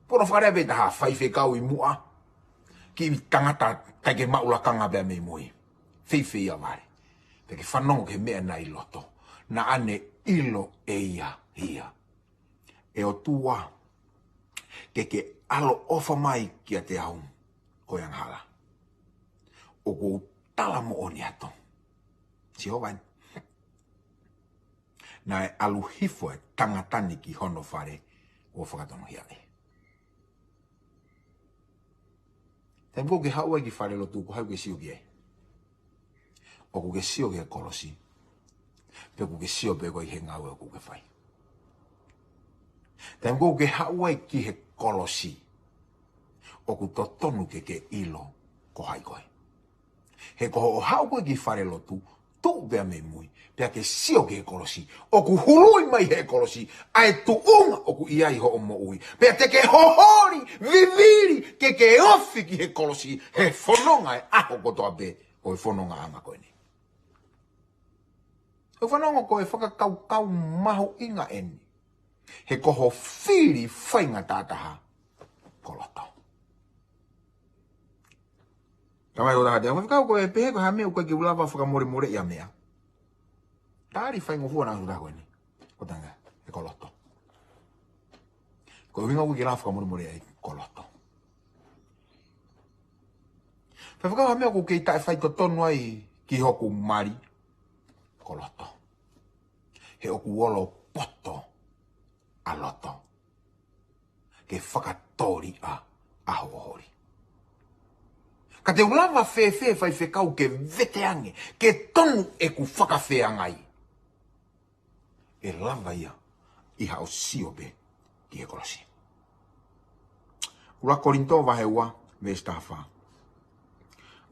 Pono fakalea pē taha, faifekau ʻi muʻa, kiʻi tangata ʻikai ke maʻu lakanga pea mei mui. Feifei ia vale. Pea ke fanongo ki he meʻa naʻe ʻi loto. Naʻa ne ʻilo ʻe ia ia, ʻE ʻOtua, ke ke ʻaloʻofa mai kiate au ko e angahala. ʻOku ou tala moʻoni atu, Sihova ē, naʻe ʻalu hifo e tangata ni ki hono fale ʻo fakatonuhiaʻi. Taimi ko ē ʻoku ke haʻu ai ki falelotu, ko hai ʻoku ke sio ki ai? ʻOku ke sio ki he kolosi, pe ʻoku ke sio pē koe ʻi he ngāue ʻoku ke fai? Taimi ko ē ʻoku ke haʻu ai ki he kolosi, ʻoku totonu ke ke ʻilo ko hai koe. He ko hoʻo haʻu ko ē ki falelotu, tuʻu pea mei mui, pea ke sio ki he kolosi. ʻOku hului mai he kolosi ʻa e tuʻunga ʻoku ʻi ai hoʻo moʻui. Pea te ke hoholi, vivili, ke ke ofi ki he kolosi he fononga e ʻaho kotoa pē ʻo e fonongaʻanga ko eni. ʻOku fanongo, ko e fakakaukau mahuʻinga eni. He ko ho fili faingataʻa taha ko loto. Tamai o taha te, ʻoku fekau ko e pehē ko e hā e meʻa ʻoku ʻikai ke u lava fakamolemoleʻi ʻa e meʻa. Tali faingofua naʻa ku taha ko eni. Ko e tangata, he ko loto. Ko e ʻuhinga ʻoku ʻikai ke lava fakamolemoleʻi ai ko loto. Fai fekau ha meʻa ʻoku kei taʻefaitotonu ai ki hoku mali, ko loto. He ʻoku olopoto ʻa loto ke fakatōliʻa ʻa hoʻo holi. Ka te u lava fēfē faifekau ke veteange, ke tonu ʻeku fakafeangai? ʻE lava ia ʻi haʻo sio pē ki he kolosi. ʻUluaki Kolinitō vahe ua, veesi taha fā.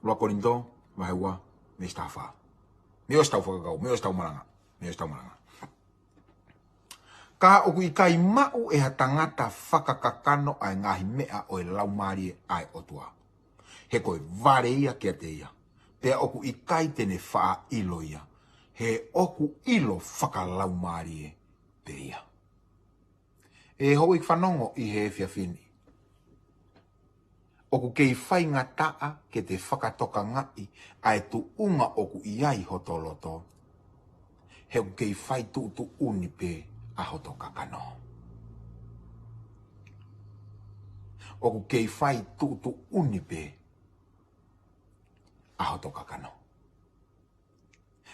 ʻUluaki Kolinitō, vahe ua, mei he taha fā. Mei he ʻosi ʻetau fakakaukau, mei he ʻosi ʻetau malanga, mei he ʻosi ʻetau malanga. Ka ʻoku ʻikai maʻu ʻe ha tangata fakakakano ʻa e ngaahi meʻa ʻo e Laumālie ʻa e ʻOtua. He ko e vale ia kiate ia. Pea ʻoku ʻikai te ne faʻa ʻilo ia. He ʻoku ʻilo fakalaumālie pē ia. ʻE houʻeiki fanongo ʻi he efiafi ni. ʻOku kei faingataʻa ke te fakatokangaʻi ʻa e tuʻunga ʻoku ʻi ai hoto loto. He ʻoku kei fai tuʻutuʻuni pē ʻa hoto kakano. ʻOku kei fai tuʻutuʻuni pē ʻa hoto kakano.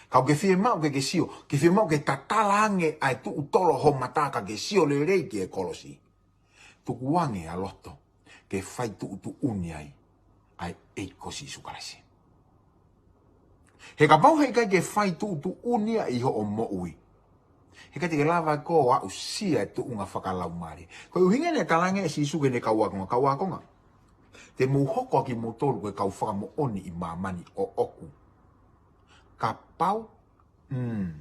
Ka ʻoku ke fiemaʻu ke ke sio, ke fiemaʻu ke tatala ange ʻa e tuʻu tolo ho mata ka ke sio lelei ki he kolosi. Tuku ange ʻa loto, ke fai tuʻutuʻuni ai, ʻa e ʻEiki ko Sīsū Kalaisi. He kapau heʻikai ke fai tuʻutuʻuni ia ʻi hoʻo moʻui. Heʻikai te ke lava ʻe koe ʻo aʻusia e tuʻunga fakalaumālie. Ko e ʻuhinga eni ʻa e talaange ʻe Sīsū ki heʻene kau ākonga, kau ākonga. Te mou hoko ʻa kimoutolu ko e kau fakamoʻoni ʻi māmani ʻoʻoku. Kapau, mm,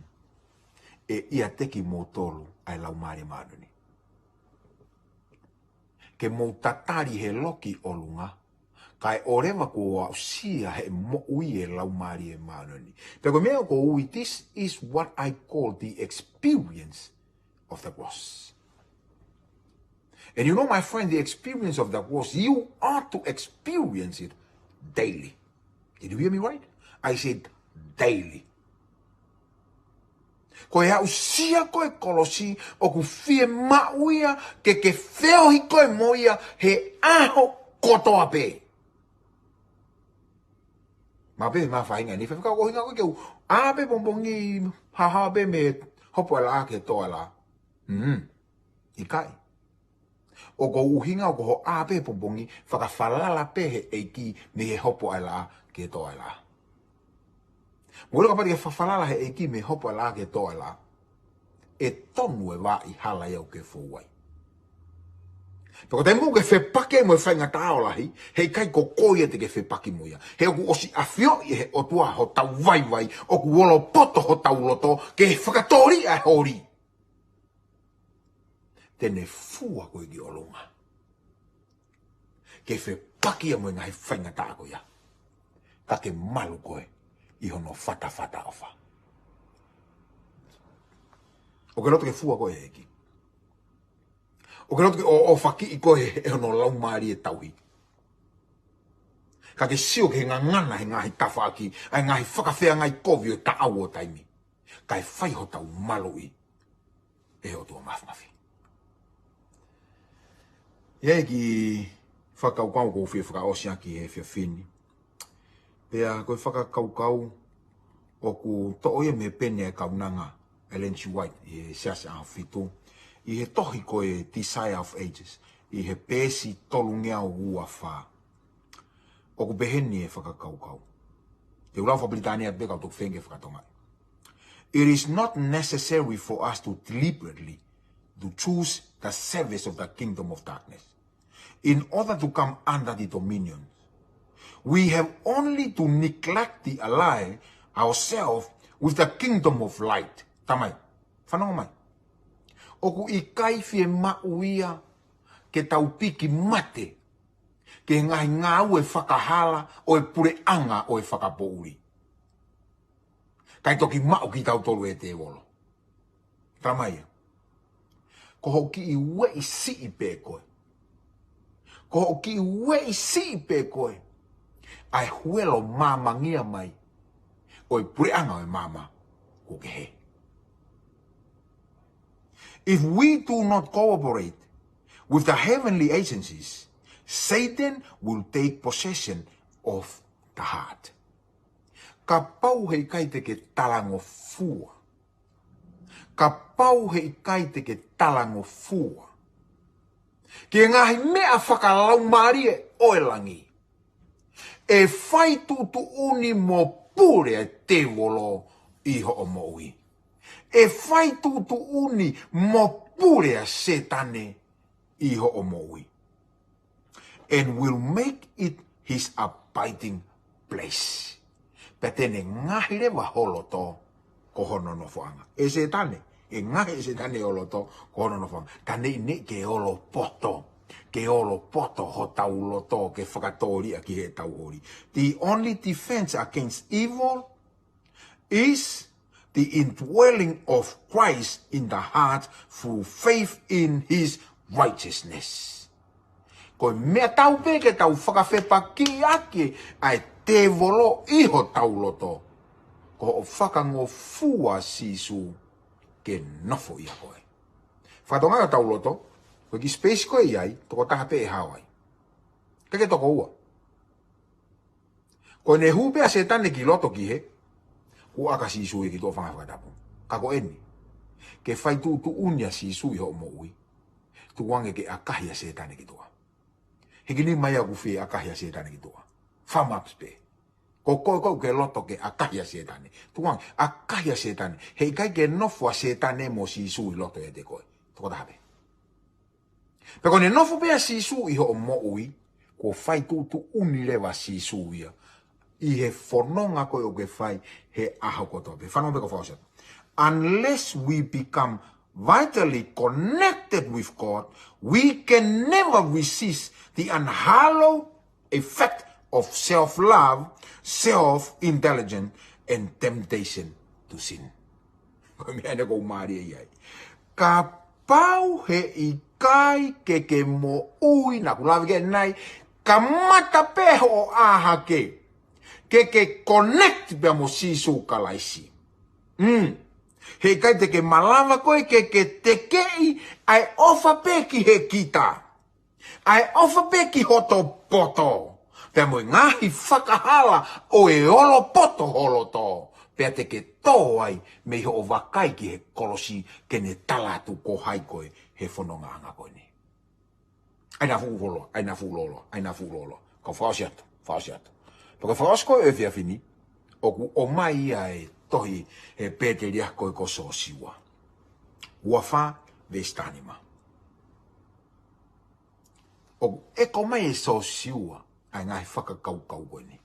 ʻe ʻiate kimoutolu ʻa e Laumālie Māʻoniʻoni. Ke mou tatali he loki ʻolunga, kae ʻoleva kuo aʻusia he moʻui e Laumālie Māʻoniʻoni. Pea ko e meʻa ʻoku ou ui, this is what I call the experience of the cross. And you know, my friend, the experience of the cross, you are to experience it daily. Did you hear me right? I said daily. Ko e aʻusia ko e kolosi ʻoku fiemaʻu ia ke ke feohi koe mo ia he ʻaho kotoa pē. Ma pē ma fainga ni fefeka ko hinga ko ke u ʻā pē pongipongi, haha pē mei he hopo ʻa e laʻā ki he tō ʻa e laʻā. Mm. ʻIkai. ʻOku ou ʻuhinga ʻoku hoʻo ʻā pē pongipongi, fakafalala pē he ʻEiki mei he hopo ʻa e laʻā ki he tō ʻa e laʻā. Mou ʻilo kapau te ke fakafalala he ʻEiki mei he hopo ʻa e laʻā ki he tō ʻa e laʻā, ʻe tonu e vaʻa hala ia ʻoku ke fou ai. Pea ko e taimi ʻoku ke fepaki ai mo e faingataʻa ʻo lahi, heʻikai ko koe ia te ke fepaki mo ia. He ʻoku ʻosi ʻafioʻi ʻe he ʻOtua hotau vaivai, ʻoku olopoto hotau loto, ke fakatōliʻa e holi. Te ne fua koe ki ʻolunga. Ke fepaki ia mo e ngaahi faingataʻa ko ia. Ka ke malu koe ʻi hono fatafata ʻofa. ʻOku ke loto ke fua koe ʻe he ʻEiki. ʻOku ke loto ke ʻo, ʻofakiʻi koe ʻe hono Laumālie tauhi. Ka ke sio ki he ngangana he ngaahi tafaʻaki, ʻa e ngaahi fakafeangai kovi ʻo e taʻau ʻo taimi. Kae fai hotau maluʻi ʻe he ʻOtua Māfimafi. ʻI ai e kiʻi fakakaukau ʻoku ou fie fakaʻosi ʻaki he efiafi ni. Pea ko e fakakaukau ʻoku toʻo ia mei he peni ʻa e kaunanga Ellen G. White ʻi he Siasi ʻAhofitu, ʻi he tohi ko e Desire of Ages, ʻi he peesi tolungeau ua fā. ʻOku pehē ni e fakakaukau. Te u lau fakapilitānia pē ka u toki feinga ke fakatonga. It is not necessary for us to deliberately to choose the service of the kingdom of darkness in order to come under the dominion. We have only to neglect the ally ourselves with the kingdom of light. Tamai, fanongo mai. ʻOku ʻikai fiemaʻu ia ke tau piki mate ki he ngaahi ngāue fakahala ʻo e puleʻanga ʻo e fakapoʻuli. Kae toki maʻu kitautolu ʻe he tēvolo. Tamai ia. Ko hoʻo kiʻi ueʻi siʻi pē koe. Ko hoʻo kiʻi ueʻi siʻi pē koe. ʻA e huelo māmangia mai ʻo e puleʻanga ʻo e maama kuo kehe. If we do not cooperate with the heavenly agencies, Satan will take possession of the heart. Kapau heʻikai te ke talangofua. Kapau heʻikai te ke talangofua ki he ngaahi meʻa fakalaumālie ʻo e langi, ʻe fai tuʻutuʻuni mo pule ʻa e tēvolo ʻi hoʻo moʻui. ʻE fai tuʻutuʻuni mo pule ʻa Sētane ʻi hoʻo moʻui. And will make it his abiding place. Pea te ne ngaohi leva ho loto ko hono nofoʻanga. ʻE Sētane, ʻe ngaohi ʻe Sētane ho loto ko hono nofoʻanga. Ka neʻineʻi ke olopoto. Ke olopoto hotau loto ke fakatōliʻa ki heʻetau holi. The only defense against evil is the indwelling of Christ in the heart through faith in his righteousness. Ko e meʻa tau pē ke tau fakafepakiʻi ʻaki ʻa e tēvolo ʻi hotau loto. Ko hoʻo fakangofua Sīsū ke nofo ʻia koe. Fakatokangaʻi hotau loto, ko e kiʻi space ko ē ʻi ai, tokotaha pē ʻe hao ai. Ka ke toko ua. Ko ʻene hū pē ʻa Sētane ki loto ki hē, kuo ʻaka Sīsū ia ki tuʻa fanga fakatapu. Ka ko eni, ke fai tuʻutuʻuni ʻa Sīsū ʻi hoʻo moʻui, tuku ange ke ʻakahi ʻa Sētane ki tuʻa. Hiki nima ia ʻoku fie ʻakahi ʻa Sētane ki tuʻa. Thumb up pē. Ko koe ʻoku ke loto ke ʻakahi ʻa Sētane. Tuku ange, ʻakahi ʻa Sētane. Heʻikai ke nofo ʻa Sētane mo Sīsū ʻi loto ʻiate koe. Tokotaha pē. Pea ko ʻene nofo pē ʻa Sīsū ʻi hoʻo moʻui, kuo fai tuʻutuʻuni leva ʻa Sīsū ia ʻi he fononga ko ē ʻoku ke fai he ʻaho kotoa pē. Fanongo pē ko e fakaʻosi atu. Unless we become vitally connected with God, we can never resist the unhallowed effect of self-love, self-indulgence, and temptation to sin. Ko e meʻa eni ʻoku ou mālie ai. Kapau heʻikai ke ke moʻui naʻa ku lave ki ai ʻanenai, kamata pē hoʻo ʻā hake ke ke connect pea mo Sīsū Kalaisi. Mm. Heʻikai te ke malava koe ke ke tekeʻi ʻa e ʻofa pē ki he kita. ʻA e ʻofa pē ki hoto poto. Pea mo e ngaahi fakahala ʻo e olopoto ho loto. Pea te ke tō ai mei hoʻo vakai ki he kolosi ke ne tala atu ko hai koe he fonongaʻanga ko eni. ʻAi naʻa fuʻu lolo, ʻai naʻa fuʻu lolo, ʻai naʻa fuʻu lolo. Ka fakaʻosi atu, fakaʻosi atu. Pea ko e fakaʻosi ko ē ʻo e efiafi ni, ʻoku ʻomai ia e tohi ʻa e pēteliake ko ē ko Sōsiua. Ua fā, veesi taha nima. ʻOku ʻomai ʻe Sōsiua ʻa e ngaahi fakakaukau ko eni.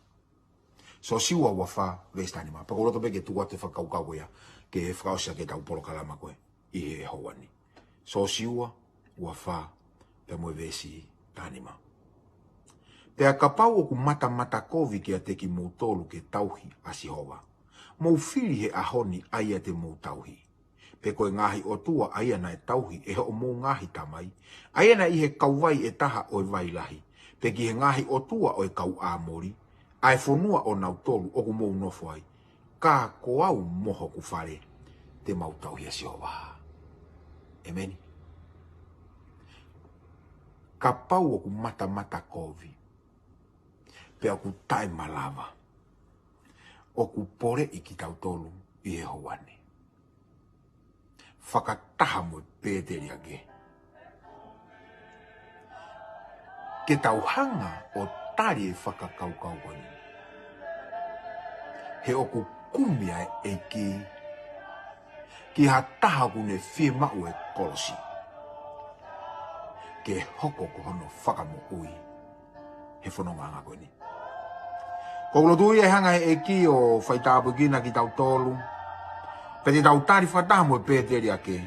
Sōsiua ua fā, veesi taha nima. Pea ʻoku ou loto pē ke tuku atu e fakakaukau ko ia, ke fakaʻosi ʻaki ʻetau polokalama ko ē ʻi he houa ni. Sōsiua ua fā, pea mo e veesi taha nima. Pea kapau ʻoku matamata kovi kiate kimoutolu ke tauhi ʻa Sihova, mou fili he ʻaho ni ʻa ia te mou tauhi. Pe ko e ngaahi ʻotua ʻa ia naʻe tauhi ʻe hoʻomou ngaahi tamai, ʻa ia naʻe ʻi he kauvai ʻe taha ʻo e vai lahi, pe ki he ngaahi ʻotua ʻo e kau ʻĀmoli, ʻa e fonua ʻonautolu ʻoku mou nofo ai, ka ko au mo hoku fale, te mau tauhi ʻa Sihova. ʻEmeni. Kapau ʻoku matamata kovi, pea ʻoku taʻemalava, ʻoku poleʻi kitautolu ʻi he houa ni. Fakataha mo e pēteliake. Ke tau hanga ʻo tali e fakakaukau ko eni. He ʻoku kumi ʻa e ʻEiki ki ha taha ʻoku ne fiemaʻu e kolosi ke hoko ko hono fakamoʻui he fonongaʻanga ko eni. ʻOku ou lotua ia ʻe hanga ʻe he ʻEiki ʻo faitāpuekina kitautolu. Pea te tau tali fakataha mo e pēteliake.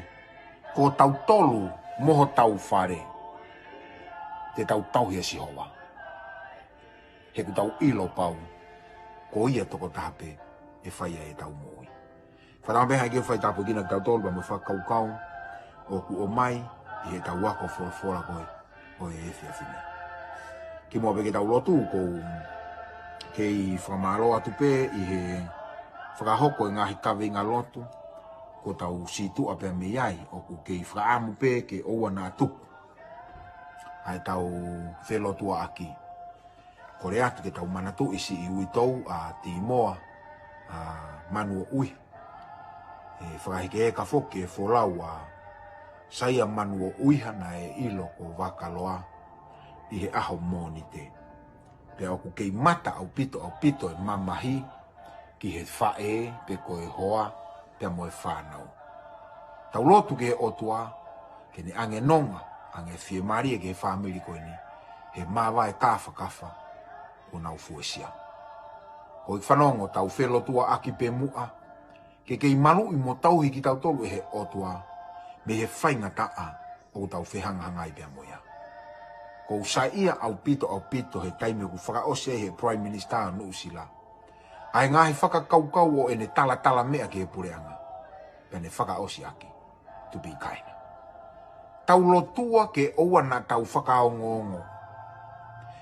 Ko tautolu mo hotau fale, te tau tauhi ʻa Sihova. He ʻoku tau ʻilo pau ko ia tokotaha pē ʻe fai ai ʻetau moʻui. Fakatauange pē ʻe he ʻEiki ʻo faitāpuekina kitautolu pea mo e fakakaukau ʻoku ʻomai ʻi heʻetau ako folofola ko ē ʻo e efiafi ni. Kimuʻa pea ke tau lotu, ʻoku ou kei fakamālō atu pē ʻi he fakahoko e ngaahi kaveinga lotu kuo tau situʻa pē mei ai, ʻoku kei fakaʻamu pē ke ʻoua naʻa tuku ʻa ʻetau felotuaʻaki. Kole atu ke tau manatuʻi siʻi uitou ʻa Timoa, ʻa Manuoʻuiha. ʻE fakaheke eka foki e folau ʻa Saia Manuoʻuiha naʻe ʻilo ko Vakaloa ʻi he ʻaho Mōnite. Pea ʻoku kei mata ʻaupito, ʻaupito e mamahi ki he faʻē pe ko e hoa pea mo e fānau. Tau lotu ki he ʻOtua ke ne ʻange nonga, ʻange fiemālie ki he fāmili ko eni, he māvae kāfakafa kuo nau fuesia. Ko e fanongo, tau felotuaʻaki pē muʻa, ke kei maluʻi mo tauhi kitautolu ʻe he ʻOtua mei he faingataʻa ʻoku tau fehangahangai pea mo ia. ʻOku ou saiʻia ʻaupito, ʻaupito he taimi ʻoku fakaʻosi ai ʻe he Prime Minister ʻo Nuʻusila ʻa e ngaahi fakakaukau ʻo ʻene talatala meʻa ki he puleʻanga, pea ne fakaʻosi ʻaki, tupikaina. Tau lotua ke ʻoua naʻa tau fakaongoongo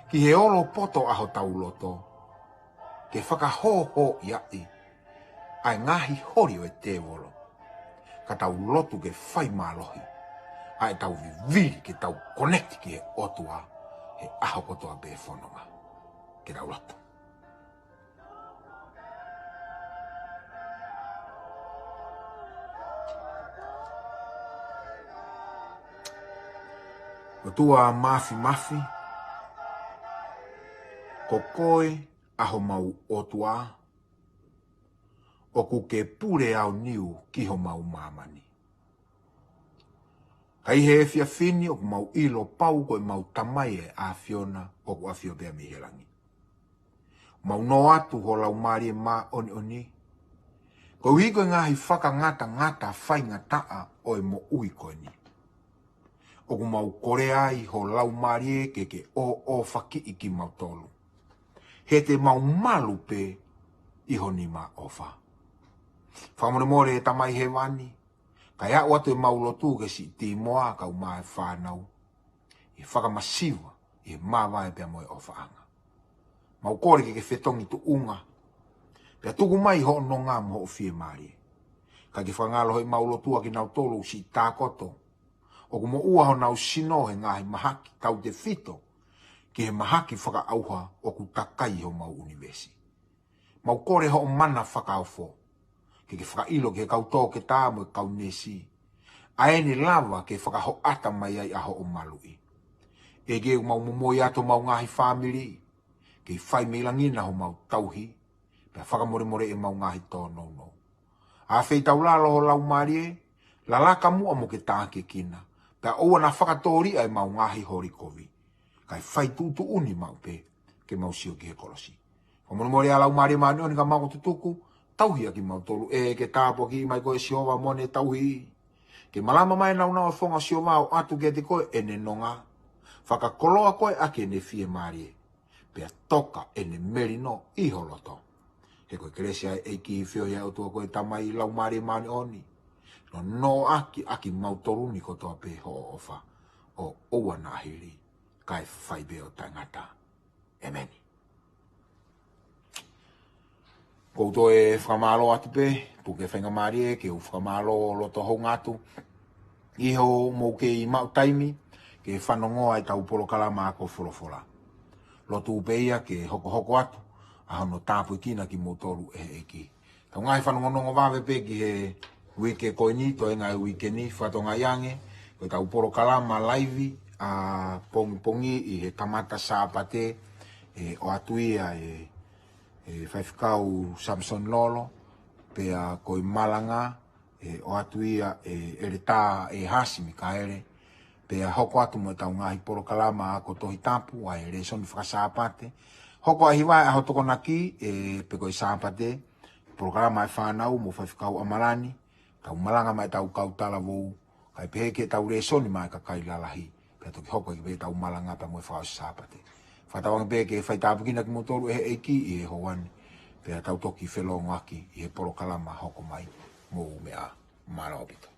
ki he olopoto ʻa hotau loto, ke fakahōhōʻiaʻi ʻa e ngaahi holi ʻo e tēvolo. Ka tau lotu ke fai mālohi ʻa ʻetau vivili ke tau connect ki he ʻOtua he ʻaho kotoa pē fononga. Ke tau lotu. ʻOtua Mafimafi, ko koe ʻa homau ʻOtua, ʻoku ke pule aoniu ki homau māmani. Ka ʻi he efiafi ni ʻoku mau ʻilo pau ko ʻemau Tamai ʻa e ʻAfiona ʻoku ʻafio pē mei he langi. Mau nō atu ho Laumālie Māʻoniʻoni, koeʻuhi ko e ngaahi fakangatangata faingataʻa ʻo e moʻui ko eni. ʻOku mau kole ai ho Laumālie ke ke ʻōʻōfakiʻi kimautolu, he te mau malu pē ʻi ho nima ʻofa. Fakamolemole ʻe Tamai Hēvani, kae aʻu atu ʻemau lotu ke siʻi Tīmoa kae ʻumaʻā e fānau, ʻi he fakamasiva, ʻi he māvae pea mo e ʻofaʻanga. Mau kole ke ke fetongi tuʻunga, pea tuku mai hoʻo nonga mo hoʻo fiemālie. Kae ke fakangaloʻi ʻemau lotua kinautolu ʻoku siʻi tākoto, ʻoku moʻua honau sino he ngaahi mahaki tautefito ki he mahaki fakaʻauha ʻoku takai ʻi homau ʻunivēsi. Mau kole hoʻo mana fakaofo, ke ke fakaʻilo ki he kau toketā mo e kau neesi ʻa ē ne lava ke fakahoʻata mai ai ʻa hoʻo maluʻi. ʻEiki, ʻoku mau momoi atu homau ngaahi fāmili, kei fai mei langi na homau tauhi, pea fakamolemoleʻi ʻemau ngaahi tōnounou. ʻAfeitaulalo ho Laumālie, lalaka muʻa mo ke tākiekina, pea ʻoua naʻa fakatōliʻa ʻemau ngaahi holi kovi, kae fai tuʻutuʻuni maʻu pē ke mau sio ki he kolosi. Fakamolemole ʻa Laumālie Māʻoniʻoni ka mau ko tutuku, tauhi ʻa kimautolu ē, ke tāpuakiʻi mai koe Sihova mo ʻene tauhi. Ke malama mai ʻa e nāunau ʻo e fofonga ʻo Sihova ʻo ʻoatu kiate koe ʻene nonga. Fakakoloa koe ʻaki ʻene fiemālie, pea toka ʻene melino ʻi ho loto. He ko e kelesi ʻa e ʻEiki, feohi ʻa e ʻOtua ko e Tamai, Laumālie Māʻoniʻoni, nonoʻaki ʻa kimautolu ni kotoa pē hoʻo ʻofa, ʻo ʻoua naʻa hili, kae fai pē ʻo taʻengata. ʻEmeni. ʻOku ou toe fakamālō atu pē, tuku ke faingamālie ke u fakamālō loto hounga atu ʻi hoʻomou kei maʻu taimi ke fanongo ai ʻetau polokalama ako folofola. Lotu pē ia ke hokohoko atu ʻa hono tāpuekina kimoutolu ʻe he ʻEiki. Tau ngaahi fanongonongo vave pē ki he uike ko eni, toenga e uike ni, fakatokangaʻi ange ko ʻetau polokalama laivi ʻapongipongi ʻi he kamata Sāpate, ʻe ʻoatu ia ʻe, ʻe Faifekau Samson Lolo, pea ko e malanga ʻe ʻoatu ia ʻe ʻEletā ʻEhasi Mikaele, pea hoko atu mo ʻetau ngaahi polokalama ako Tohi Tapu, ʻa e lēsoni faka-Sāpate. Hoko ʻa e hiva ʻa e ʻaho Tokonaki, ʻe, pe ko e Sāpate, polokalama ʻa e fānau mo Faifekau ʻAmalani, tau malanga maʻa ʻetau kau talavou, kae pehē ki heʻetau lēsoni maʻa e kakai lalahi, pea toki hoko ʻaki pē ʻetau malanga pea mo e fakaʻosi Sāpate. Fakatauange pē ke faitāpuekina kimoutolu ʻe he ʻEiki ʻi he houa ni, pea tau toki felōngoaki ʻi he polokalama hoko mai. Mou meʻa, mālō ʻaupito.